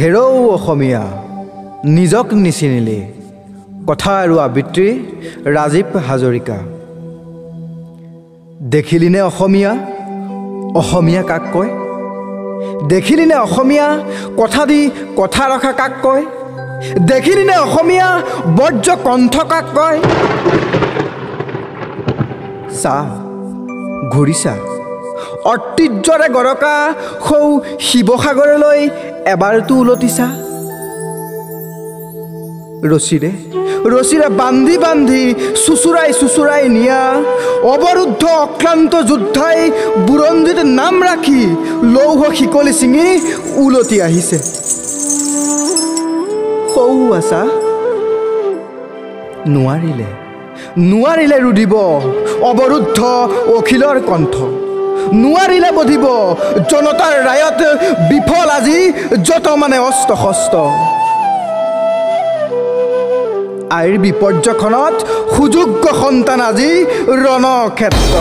হেৰৌ অসমীয়া নিজক নিচিনিলি। কথা আৰু আবৃত্তি ৰাজীৱ হাজৰিকা। দেখিলিনে অসমীয়া, অসমীয়া কাক কয়? দেখিলিনে অসমীয়া কথা দি কথা ৰখা কাক কয়? দেখিলিনে অসমীয়া বৰ্জ্য কণ্ঠ কাক কয়? চা, ঘূৰি চা, ঐতিহ্যৰে গৰকা সৌ শিৱসাগৰলৈ এবাৰতো উলটি চা। ৰছীৰে ৰছীৰে বান্ধি বান্ধি চুচুৰাই চুচুৰাই নিয়া অৱৰুদ্ধ অক্লান্ত যোদ্ধাই বুৰঞ্জীত নাম ৰাখি লৌহ শিকলি ছিঙি উলটি আহিছে। সৌ আছা, নোৱাৰিলে নোৱাৰিলে ৰুধিব অৱৰুদ্ধ অখিলৰ কণ্ঠ, নোৱাৰিলে বধিব জনতাৰ ৰায়ত বিফল আজি যত মানে অস্ত্ৰ শস্ত্ৰ। আইৰ বিপৰ্যখনত সুযোগ্য সন্তান আজি ৰণক্ষেত্ৰত।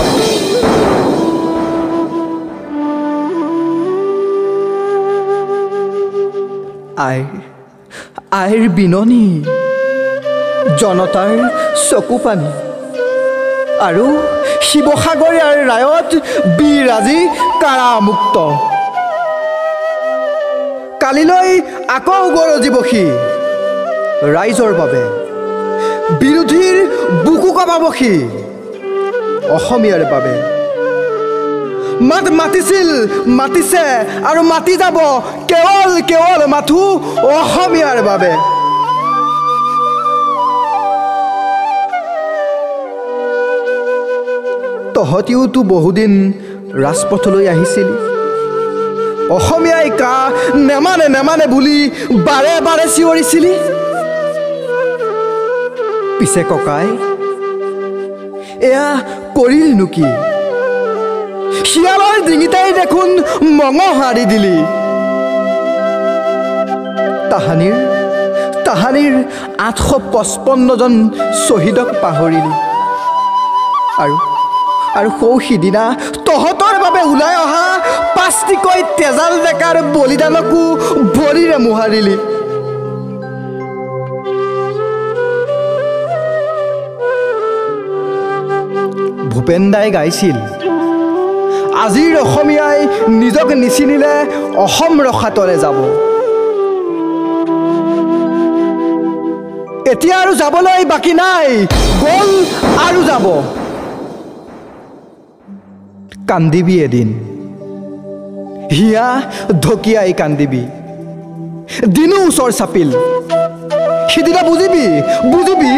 আইৰ বিননি, জনতাৰ চকু পানী আৰু শিৱসাগৰীয়াৰ ৰায়ত বীৰ আজি কাৰামুক্ত। কালিলৈ আকৌ গৰজিব সি ৰাইজৰ বাবে, বিৰোধীৰ বুকু কঁপাব সি অসমীয়াৰ বাবে। মাত মাতিছিল, মাতিছে আৰু মাতি যাব কেৱল কেৱল মাথো অসমীয়াৰ বাবে। তহঁতিওতো বহুদিন ৰাজপথলৈ আহিছিলি, অসমীয়াই কা নেমানে নেমানে বুলি বাৰে বাৰে চিঞৰিছিলি। পিছে ককাই এয়া কৰিলনো কি? শিয়ালৰ ডিঙিতেই দেখোন মঙহ হাৰি দিলি। তাহানিৰ তাহানিৰ 855জন শ্বহীদক পাহৰিলি। আৰু আৰু সৌ সিদিনা তহঁতৰ বাবে ওলাই অহা পাঁচটিকৈ তেজাল ডেকাৰ বলিদানকো ভৰিৰে মোহাৰিলি। ভূপেন দাই গাইছিল, আজিৰ অসমীয়াই নিজক নিচিনিলে অসম ৰসাতলে যাব। এতিয়া আৰু যাবলৈ বাকী নাই, গ'ল আৰু যাব। কান্দিবি এদিন, হিয়া ঢকিয়াই কান্দিবি। দিনো ওচৰ চাপিল, সিদিনা বুজিবি বুজিবি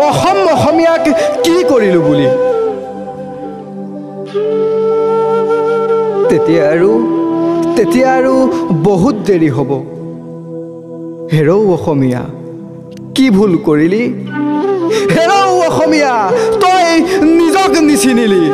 অসম অসমীয়াক কি কৰিলো বুলি। তেতিয়া আৰু তেতিয়া আৰু বহুত দেৰি হ'ব। হেৰৌ অসমীয়া কি ভুল কৰিলি? হেৰৌ অসমীয়া তই নিজক নিচিনিলি।